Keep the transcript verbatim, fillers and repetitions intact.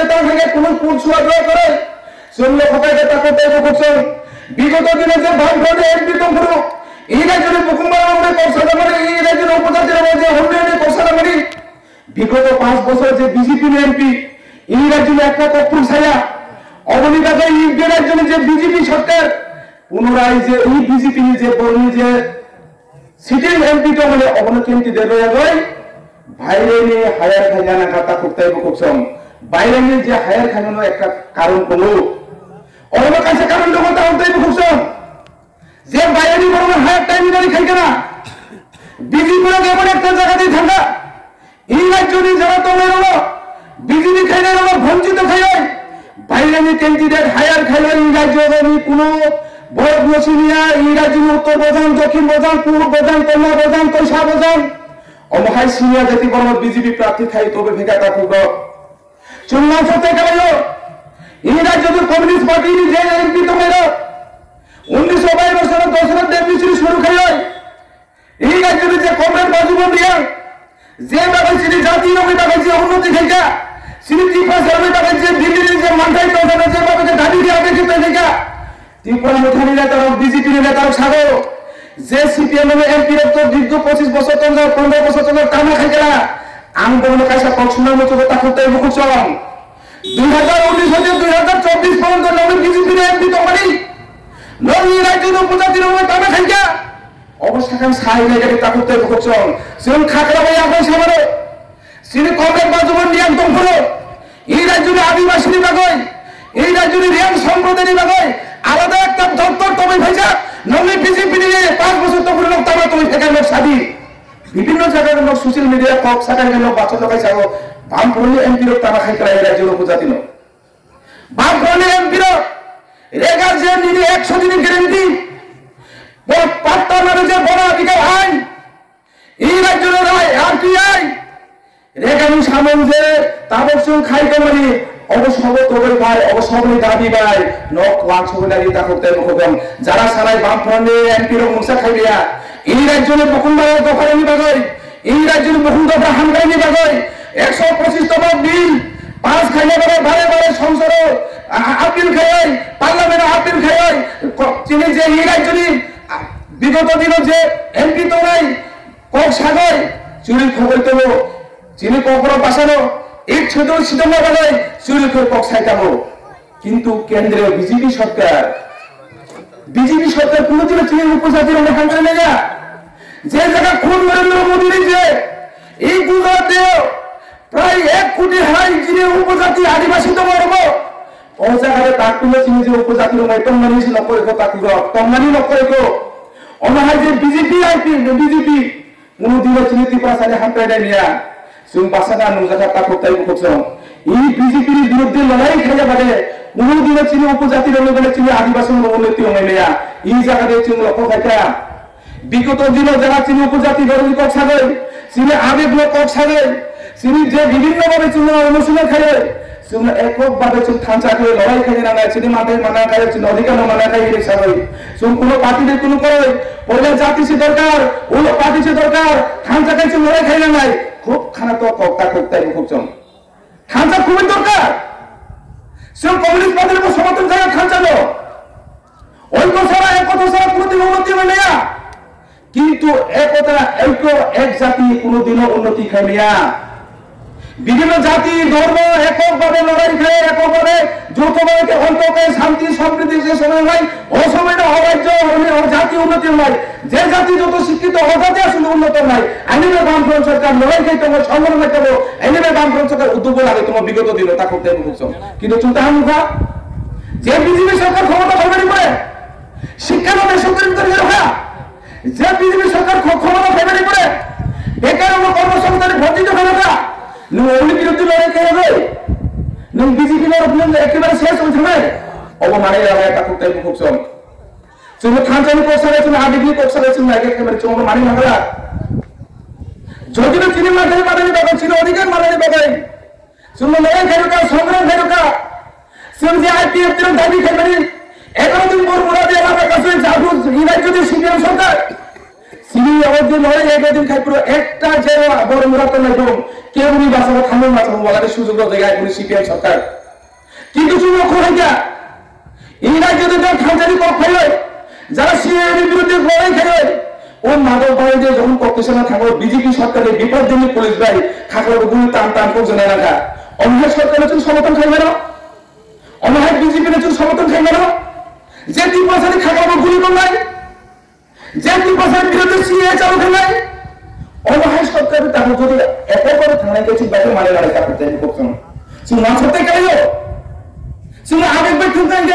tang thangkhe kuno pursuwa dua kore. Chwng le khokai khe takhuk tei bukhuk chwng. Bigoto dino je bang phrani M P tongphuru, ina joni bukhung barang bai kok saja mani, ina joni upojati rok je honneni kok saja mani. Bigoto panch bochor je B J P ni M P, ina joni ekta kok phrung saya. Oboni bagwi ina joni je B J P sorkar, punorai je ei B J P ni je borni je sitting M P tongmani obono candidate rwya goi, baire ni hire khaina nangkha takhuk tei bukhuk chwng. Baire ni je hire khainano ekta karon tongo. Orono kaisa karon tongo takhuk tei bukhuk chwng. Je baire ni borokno hire time ni bagwi khaikha na. B J P rok emon ekta jaga di thangkha. Ei rajyo ni jora tongnai rokno, B J P khainai rokno bonchito khaiwi, baire ni candidate hire khaiwi ei rajyo ni kuno borok no siniya, ei rajyo ni uttor bojang, dokhin bojang, purub bojang, konna bojang, toisa bojang. Omo hai siniya jati borok no B J P prarthi khai tobe pheka takhuk rok. Chwng nangkha tei kalaio, ei rajyo ni Communist Party ni je M P tongnai rok, unnish bais bochor Dasarath Debbarma ni suru khaiwi, Ei rajyo ni je Comrade Bajubon Reang, je bagwi chini jati rokni bagwi je unnoti khaikha, chini Tiprasa rokni bagwi je Delhi ni je manthai tongthana je bagwi je dabi khe age khe tongkhaikha, Tipra Motha ni neta rok, B J P ni neta rok sago, je C P M ni M P rok to dirgho pochis bochor tongjak, pondro bochor tongjak, tama khaikha, ang bono kaisa kok suna muchugo takhuk tei bukhuk chwng. Dui hazar unnish hoite dui hazar chobbish porjonto nokni B J P ni M P tongmani, nokni rajyo ni upojati rokno tama khaikha. Obo sakang sai nai gari takhuk tei bukhuk chwng. Chwng khakra bai yaphai samano. Chini Comrade Bajubon Reang tongphuru, ei rajyo ni adibasi ni bagwi, ei rajyo ni Reang somproday ni bagwi alada ekta doptor tongwi phaijak. Nokni B J P ni panch bochor tongphuru nok tama tongwi phaikha nok sadi. Bibhinno jaga nok social media kok sakha hingkhe nok bathor no kaisa o Bamfront ni M P rok tama khai khlai rajyo ni upojati no. Bamfront ni M P rok rega je nini eksho din ni guarantee, bo patta nani je bono adhikar ain, ei rajyo ni rai, R T I, rega ni samung je tabok chwng khai tongmani, obo sobo togwi bai, obo soboni dabi bai, nok wansugwi nai takhuk tei bukhuk chwng. Jara sanai Bamfront ni M P rok mungsa khai ya, ei rajyo ni bukhung bai dopha ni bagwi, Ei rajyo ni bukhung dopha hamkrai ni bagwi eksho pochis tongma bill pass khaina bagwi bare bare songsoro, a-, a-, appeal khaiwi, parliament o appeal khaiwi, ko-, chini je ei rajyo ni, a, bigoto dino je M P tongnai kok sagwi churi khogwi tongo, chini kokborok bwsano ek chedon sidongma bagwi churi khoi kok sai tongo. কিন্তু কেন্দ্রে বিজেপি সরকার, বিজেপি সরকার কোনোদিনও চীনের উপজাতির অনেক হাঙ্গারে নেই না। যে জায়গা খুন নরেন্দ্র মোদী নিজে এই গুজরাটে প্রায় এক কোটি হাই চীনের উপজাতি আদিবাসী তো মরব। ও জায়গায় তাকুলো চীনে যে উপজাতির অনেক তংমানি সে নকরে কো তাকুলো, তংমানি নকরে কো। অনাহাই যে বিজেপি আইপি, বিজেপি কোনোদিনও চীনে ত্রিপুরা সালে হামপ্রায় দেয় মিয়া। Chwng bwsakha nungjakha takhuk tei bukhuk chwng. Ini B J P ni birudhe loroi khaina bade, kuno dino chini upojati rokni bade chini adibasi rokno unnoti wngnai maya. I jaga de chwng rokho khaikha. Bigoto dino jara chini upojati rokni kok sagwi, chini abeg no kok sagwi, chini je bibhinno bhabe chwngno emotional khaiwi, chwngno ekok bhabe chwng thansa khe loroi khaina nangnai, chini manthai mana khaio, chini odhikar no mana khaio hwnwi sagwi. Chwng kuno party de kuno koroi, poila jati se dorkar, ulo party se dorkar, thansa khe chwng loroi khaina nangnai. Khub khana to kok ta kok tai bukhuk chwng. Thansa khubui dorkar. Chwng Communist Party no somorthon khaio thansa no. Oikotha sara, ekotha sara kuno dino unnoti wngnai ya. Kintu ekotha, oiko, ek jati kuno dino unnoti khai maya. Bibhinno jati, dhormo, ekok bhabe lorai khai, ekok bhabe joto bhabe khe oiko khai, shanti, sompriti je somoi wngnai, o somoi no o rajyo, o jati unnoti wngnai. Je jati joto sikkito, o jati asole unnoto wngnai. Aini bai Bamfront sorkar lorai khai tongo, songbono khai tongo, aini bai Bamfront sorkar uddog bo lagwi tongo, bigoto dino takhuk tei bukhuk chwng. Kintu chwng ta hamkha, je B J P sorkar khomota phaimani pore, sikka no besorkari khe rokha. Je B J P sorkar kho-, khomota phaimani pore, bekar rokno kormosongsthan ni bhorti to khe rokha. Nwng oni biruddhe lorai khai rogwi, nwng B J P no nwng ekebare ses oi thangnai. Obo manwi rwya takhuk tei bukhuk chwng. Chwngno thansa ni kok sabai, chwngno abeg ni kok sabai, chwng nai khe khe mani chwng obo manwi nangla. Jodi no chini manthai manani bagwi, chini odhikar manani bagwi, chwngno lorai khai rokha, songgram khai rokha. Chwng je I P F T rok dabi khaimani, egaro din Bormura de lama kasui jabu, inai jodi C P M sorkar. Chini abo din lorai egaro din khai phuru ekta je Bormura tongnai dong, Keboni basa wo thangmo ma chung wala ni sujug rao jaiga kuni C P M sorkar. Kintu chung no khorang kha. Ini jodi jang thangjani kok phai oi, jara C A A ni birudhe lorai khai oi, o Madhab Bhai de jokhon competition o thango B J P sorkar ni bipor dini police bai khakla bo guli tam tam kok jana rakha. Omo hai sorkar no chung somothon khai mano? Omo hai B J P no chung somothon khai mano? Je Tiprasa ni khakla bo guli tongnai, je Tiprasa ni birudhe C A A chalo khanai, omo hai sorkar ni tamo jodi ekbar thangnai khe chung bai khe mane mane kakhuk tei kok chung. Chung ma sorkar kai o. Chung abeg bai thung tang khe